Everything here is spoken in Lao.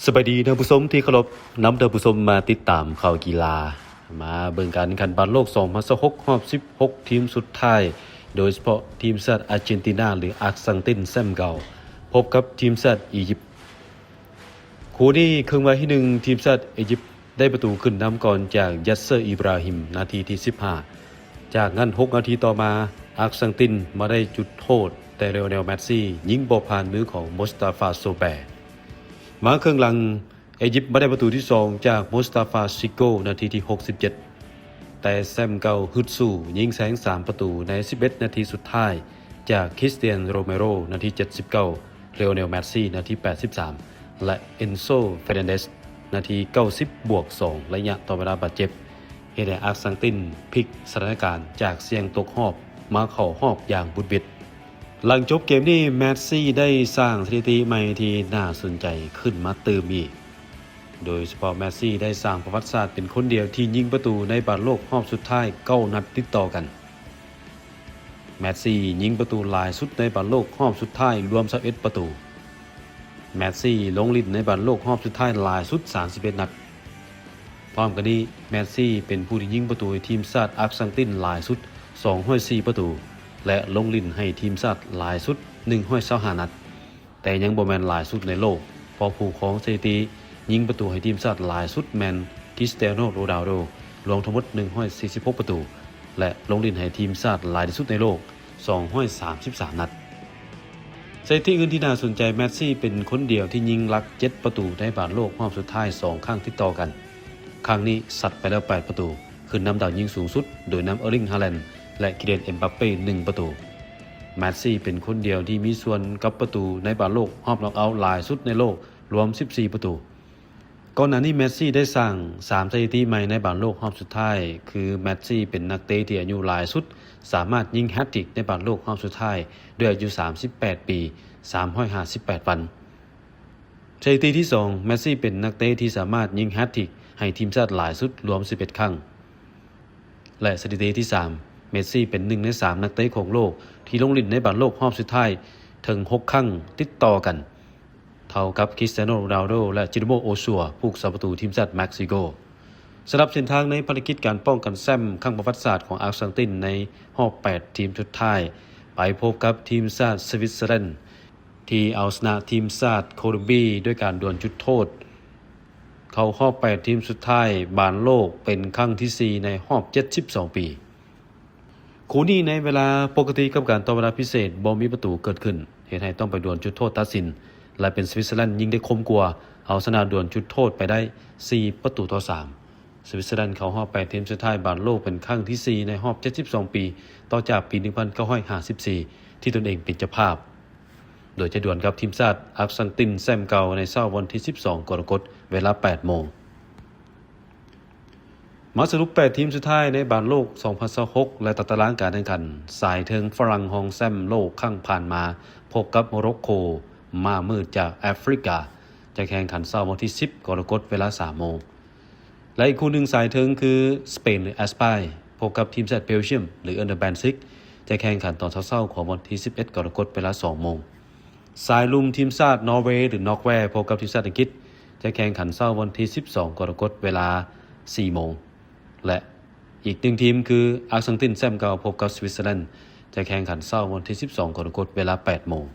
ສະບາຍດີທ່ານຜູ້ຊົມທີ່ເຄົາລົບ, ນຳທ່ານຜູ້ຊົມມາຕິດຕາມຂ່າວກິລາ. ມາເບິ່ງການແຂ່ງຂັນບານໂລກສອງພັນຊາວຫົກ ຮອບສິບຫົກທີມສຸດທ້າຍ, ໂດຍສະເພາະທີມຊາດອາເຈນຕິນາ ຫຼື ອາກສັງຕິນແຊ້ມເກົ່າ ພົບກັບທີມຊາດອີຢິບ. ຄູ່ນີ້ເຄິ່ງເວລາທີໜຶ່ງ ທີມຊາດອີຢິບໄດ້ປະຕູຂຶ້ນນຳກ່ອນຈາກ ຢາດເຊີ ອີບຣາຮິມ ນາທີທີສິບຫ້າ. ຈາກນັ້ນຫົກນາທີຕໍ່ມາ ອາກສັງຕິນມາໄດ້ຈຸດໂທດ, ແຕ່ ລີໂອເນລ ແມັດຊີ ຍິງບໍ່ຜ່ານມືຂອງ ມຸສຕາຟາ ໂຊແບ. ມາເຄິ່ງຫຼັງ ອີຢິບມາໄດ້ປະຕູທີສອງຈາກ ມຸສຕາຟາ ຊິໂກ ນາທີທີຫົກສິບເຈັດ, ແຕ່ແຊ້ມເກົ່າ ຮຶດຊູ ຍິງແຊງສາມປະຕູໃນສິບເອັດນາທີສຸດທ້າຍຈາກ ຄຣິສຕຽນ ໂຣເມໂຣ ນາທີເຈັດສິບເກົ້າ, ລີໂອເນລ ແມັດຊີ ນາທີແປດສິບສາມ ແລະ ເອັນໂຊ ເຟີນັນເດສ ນາທີເກົ້າສິບບວກສອງ ໄລຍະຕໍ່ເວລາບາດເຈັບ ເຮັດໃຫ້ອາກສັງຕິນພິກສະຖານະການຈາກສ່ຽງຕົກຮອບມາເຂົ້າຮອບຢ່າງບຸດຫວິດ. ຫຼັງຈົບເກມນີ້ ແມັດຊີໄດ້ສ້າງສະຖິຕິໃໝ່ທີ່ໜ້າສົນໃຈຂຶ້ນມາຕື່ມອີກ, ໂດຍສະເພາະແມັດຊີໄດ້ສ້າງປະຫວັດສາດເປັນຄົນດຽວທີ່ຍິງປະຕູໃນບານໂລກຮອບສຸດທ້າຍເກົ້ານັດຕິດຕໍ່ກັນ. ແມັດຊີຍິງປະຕູຫຼາຍສຸດໃນບານໂລກຮອບສຸດທ້າຍລວມຊາວເອັດປະຕູ. ແມັດຊີລົງຫຼິ້ນໃນບານໂລກຮອບສຸດທ້າຍຫຼາຍສຸດສາມສິບເອັດນັດ. ພ້ອມກັນນີ້ ແມັດຊີເປັນຜູ້ທີ່ຍິງປະຕູໃຫ້ທີມຊາດອາກສັງຕິນຫຼາຍສຸດສອງຮ້ອຍສີ່ປະຕູ ແລະ ລົງຫຼິ້ນໃຫ້ທີມຊາດຫຼາຍສຸດໜຶ່ງຮ້ອຍຊາວຫ້ານັດ, ແຕ່ຍັງບໍ່ແມ່ນຫຼາຍສຸດໃນໂລກ, ເພາະຜູ້ຄອງສະຖິຕິຍິງປະຕູໃຫ້ທີມຊາດຫຼາຍສຸດແມ່ນ ຄຣິສຕຽໂນ ໂຣນັລໂດ ລວມທັງໝົດໜຶ່ງຮ້ອຍສີ່ສິບຫົກປະຕູ ແລະ ລົງຫຼິ້ນໃຫ້ທີມຊາດຫຼາຍທີ່ສຸດໃນໂລກສອງຮ້ອຍສາມສິບສາມນັດ. ສະຖິຕິອື່ນທີ່ໜ້າສົນໃຈ, ແມັດຊີເປັນຄົນດຽວທີ່ຍິງຫຼັກເຈັດປະຕູໃນບານໂລກຮອບສຸດທ້າຍສອງຄັ້ງຕິດຕໍ່ກັນ. ຄັ້ງນີ້ຊັດໄປແລ້ວແປດປະຕູ, ຂຶ້ນນຳດາວຍິງສູງສຸດ ໂດຍນຳ ເອີລິງ ຮາແລນ ແລະ ກິລຽນ ເອັມບາເປ້ ໜຶ່ງປະຕູ. ແມັດຊີເປັນຄົນດຽວທີ່ມີສ່ວນກັບປະຕູໃນບານໂລກຮອບນັອກເອົາຫຼາຍສຸດໃນໂລກ, ລວມສິບສີ່ປະຕູ. ກ່ອນໜ້ານີ້ ແມັດຊີໄດ້ສ້າງສາມສະຖິຕິໃໝ່ໃນບານໂລກຮອບສຸດທ້າຍ, ຄື ແມັດຊີເປັນນັກເຕະທີ່ອາຍຸຫຼາຍສຸດ ສາມາດຍິງແຮັດທຣິກໃນບານໂລກຮອບສຸດທ້າຍດ້ວຍອາຍຸສາມສິບແປດປີ ສາມຮ້ອຍຫ້າສິບແປດວັນ. ສະຖິຕິທີສອງ, ແມັດຊີເປັນນັກເຕະທີ່ສາມາດຍິງແຮັດທຣິກໃຫ້ທີມຊາດຫຼາຍສຸດລວມສິບເອັດຄັ້ງ. ແລະ ສະຖິຕິທີສາມ, ແມັດຊີເປັນໜຶ່ງໃນສາມນັກເຕະຂອງໂລກທີ່ລົງຫຼິ້ນໃນບານໂລກຮອບສຸດທ້າຍເຖິງຫົກຄັ້ງຕິດຕໍ່ກັນ, ເທົ່າກັບ ຄຣິສຕຽໂນ ໂຣນັລໂດ ແລະ ເຈໂຣໂມ ໂອຊັວ ຜູ້ຮັກສາປະຕູທີມຊາດເມັກຊິໂກ. ສຳລັບເສັ້ນທາງໃນພາລະກິດການປ້ອງກັນແຊ້ມຄັ້ງປະຫວັດສາດຂອງອາກສັງຕິນໃນຮອບແປດທີມສຸດທ້າຍ, ໄປພົບກັບທີມຊາດສະວິດເຊີແລນ ທີ່ເອົາຊະນະທີມຊາດໂຄລັມເບຍດ້ວຍການດວນຈຸດໂທດ ເຂົ້າຮອບແປດທີມສຸດທ້າຍບານໂລກເປັນຄັ້ງທີສີ່ໃນຮອບເຈັດສິບສອງປີ. ຄູ່ນີ້ໃນເວລາປົກກະຕິກັບການຕໍ່ເວລາພິເສດບໍ່ມີປະຕູເກີດຂຶ້ນ, ເຮັດໃຫ້ຕ້ອງໄປດວນຈຸດໂທດຕັດສິນ ແລະ ເປັນສະວິດເຊີແລນຍິງໄດ້ຄົມກວ່າ, ເອົາຊະນະດວນຈຸດໂທດໄປໄດ້ສີ່ປະຕູຕໍ່ສາມ. ສະວິດເຊີແລນເຂົ້າຮອບແປດທີມສຸດທ້າຍບານໂລກເປັນຄັ້ງທີສີ່ໃນຮອບເຈັດສິບສອງປີ, ຕໍ່ຈາກປີໜຶ່ງພັນເກົ້າຮ້ອຍຫ້າສິບສີ່ ທີ່ຕົນເອງເປັນເຈົ້າພາບ, ໂດຍຈະດວນກັບທີມຊາດອາກສັງຕິນແຊ້ມເກົ່າໃນເຊົ້າວັນທີສິບສອງກໍລະກົດ ເວລາແປດໂມງ. ມາສະຫຼຸບແປດທີມສຸດທ້າຍໃນບານໂລກສອງພັນຊາວຫົກ ແລະ ຕາຕະລາງການແຂ່ງຂັນ. ສາຍເທິງຝຣັ່ງຮອງແຊ້ມໂລກຄັ້ງຜ່ານມາ ພົບກັບໂມໂຣກໂກ ມ້າມືດຈາກແອຟຣິກາ, ຈະແຂ່ງຂັນເຊົ້າວັນທີສິບກໍລະກົດ ເວລາສາມໂມງ. ແລະ ອີກຄູ່ໜຶ່ງສາຍເທິງຄືສະເປນ ຫຼື ແອັດສະປາຍ ພົບກັບທີມຊາດເບລຈຽມ ຫຼື Under Band Six, ຈະແຂ່ງຂັນຕອນເຊົ້າໆຂອງວັນທີສິບເອັດກໍລະກົດ ເວລາສອງໂມງ. ສາຍລຸ່ມທີມຊາດນໍເວ ຫຼື ນອກແວ ພົບກັບທີມຊາດອັງກິດ, ຈະແຂ່ງຂັນເຊົ້າວັນທີສິບສອງກໍລະກົດ ເວລາສີ່ໂມງ. ແລະ ອີກໜຶ່ງທີມຄືອາກສັງຕິນແຊ້ມເກົ່າພົບກັບສະວິດເຊີແລນ, ຈະແຂ່ງຂັນເຊົ້າວັນທີສິບສອງກໍລະກົດ ເວລາແປດໂມງ.